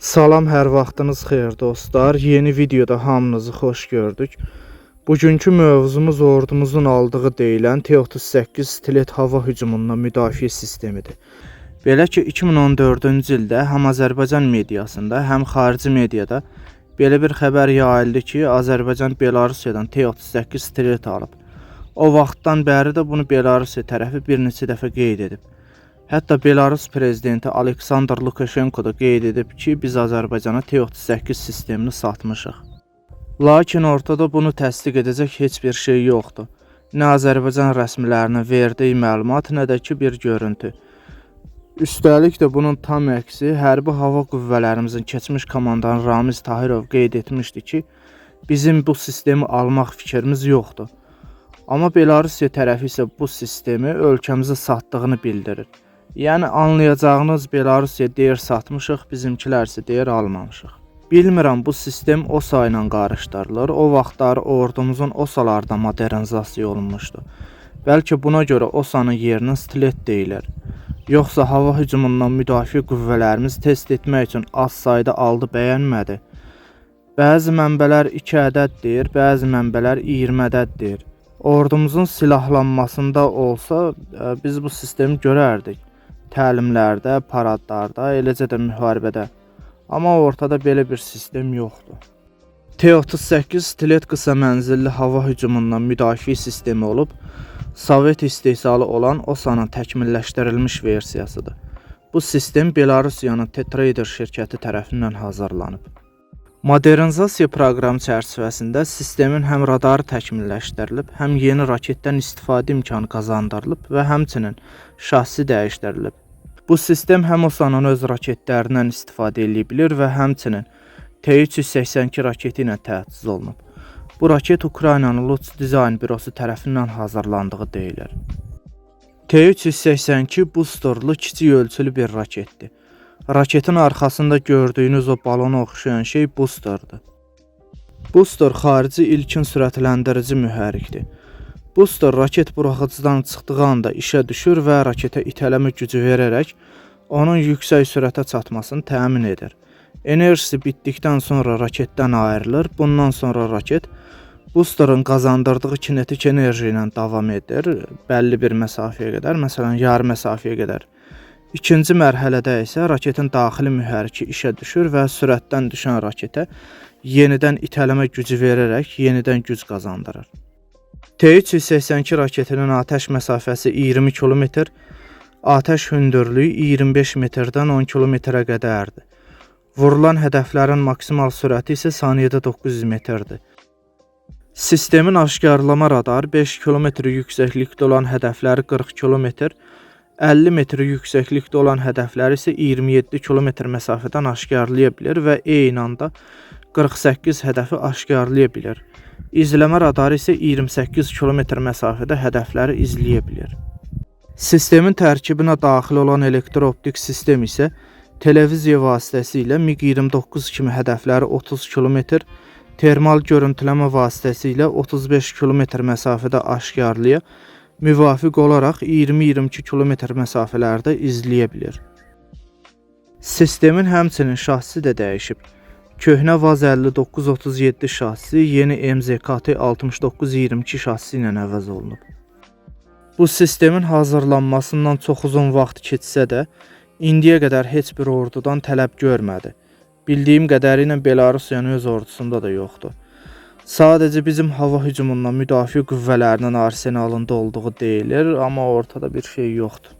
Salam, hər vaxtınız xeyir dostlar. Yeni videoda hamınızı xoş gördük. Bugünkü mövzumuz ordumuzun aldığı deyilən T-38 Stilet hava hücumundan müdafiə sistemidir. Belə ki, 2014-cü ildə həm Azərbaycan mediasında, həm xarici mediada belə bir xəbər yayıldı ki, Azərbaycan Belarusiyadan T-38 Stilet alıb. O vaxtdan bəri də bunu Belarusiya tərəfi bir neçə dəfə qeyd edib. Hətta Belarus prezidenti Aleksandr Lukashenko da qeyd edib ki, biz Azərbaycana T-38 sistemini satmışıq. Lakin ortada bunu təsdiq edəcək heç bir şey yoxdur. Nə Azərbaycan rəsmilərinin verdiyi məlumat, nə də ki bir görüntü. Üstəlik də bunun tam əksi Hərbi Hava Qüvvələrimizin keçmiş komandanı Ramiz Tahirov qeyd etmişdi ki, bizim bu sistemi almaq fikrimiz yoxdur. Amma Belarusiya tərəfi isə bu sistemi ölkəmizə satdığını bildirir. Yəni anlayacağınız Belarusiya deyir satmışıq, bizimkilər isə deyir almamışıq. Bilmirəm bu sistem OSA ilə qarışdırılır. O vaxtlar ordumuzun OSA-larda modernizasiya olunmuşdu. Bəlkə buna görə OSA-nın yerinə Stilet deyilir. Yoxsa hava hücumundan müdafiə qüvvələrimiz test etmək üçün az sayda aldı, bəyənmədi. Bəzi mənbələr 2 ədəd deyir, bəzi mənbələr 20 ədəd deyir. Ordumuzun silahlanmasında olsa biz bu sistemi görərdik. Təlimlərdə, paradlarda, eləcə də müharibədə. Amma ortada belə bir sistem yoxdur. T-38 Stilet qısa mənzilli hava hücumundan müdafiə sistemi olub, Sovet istehsalı olan OSA-nın təkmilləşdirilmiş versiyasıdır. Bu sistem Belarusiyanın T-Trader şirkəti tərəfindən hazırlanıb. Modernizasiya proqramı çərçivəsində sistemin həm radarı təkmilləşdirilib, həm yeni raketdən istifadə imkanı qazandırılıb və həmçinin şassi dəyişdirilib. Bu sistem həm OSA-nın öz raketlərindən istifadə edə bilir və həmçinin T-382 raketi ilə təchiz olunub. Bu raket Ukraynanın Luch Design bürosu tərəfindən hazırlandığı deyilir. T-382 boosterlu kiçik ölçülü bir raketdir. Raketin arxasında gördüyünüz o balona oxşayan şey boosterdır. Booster xarici ilkin sürətləndirici mühərrikdir. Booster raket buraxıcıdan çıxdığı anda işə düşür və raketə itələmə gücü verərək onun yüksək sürətə çatmasını təmin edir. Enerjisi bitdikdən sonra raketdən ayrılır. Bundan sonra raket boosterın qazandırdığı kinetik enerji ilə davam edir bəlli bir məsafəyə qədər, məsələn, yarı məsafəyə qədər. İkinci mərhələdə isə raketin daxili mühərriki işə düşür və sürətdən düşən raketə yenidən itələmə gücü verərək yenidən güc qazandırır. T-382 raketinin atəş məsafəsi 20 km, atəş hündürlüyü 25 metrdən 10 kilometrə qədərdir. Vurulan hədəflərin maksimal sürəti isə saniyədə 900 metrdir. Sistemin aşkarlama radarı 5 km yüksəklikdə olan hədəfləri 40 km, 50 metr yüksəklikdə olan hədəfləri isə 27 km məsafədən aşkarlaya bilir və eyni anda 48 hədəfi aşkarlaya bilir. İzləmə radarı isə 28 km məsafədə hədəfləri izləyə bilir. Sistemin tərkibinə daxil olan elektrooptik sistem isə televiziya vasitəsilə MiQ-29 kimi hədəfləri 30 km, termal görüntüləmə vasitəsilə 35 km məsafədə aşkarlaya, müvafiq olaraq 20-22 km məsafələrdə izləyə bilir. Sistemin həmçinin şassi də dəyişib. Köhnə VAZ 5937 şassi yeni MZKT 6922 şassi ilə əvəz olunub. Bu sistemin hazırlanmasından çox uzun vaxt keçsə də, indiyə qədər heç bir ordudan tələb görmədi. Bildiyim qədəri ilə Belarusiyanın öz ordusunda da yoxdur. Sadəcə bizim hava hücumundan müdafiə qüvvələrinin arsenalında olduğu deyilir, amma ortada bir şey yoxdur.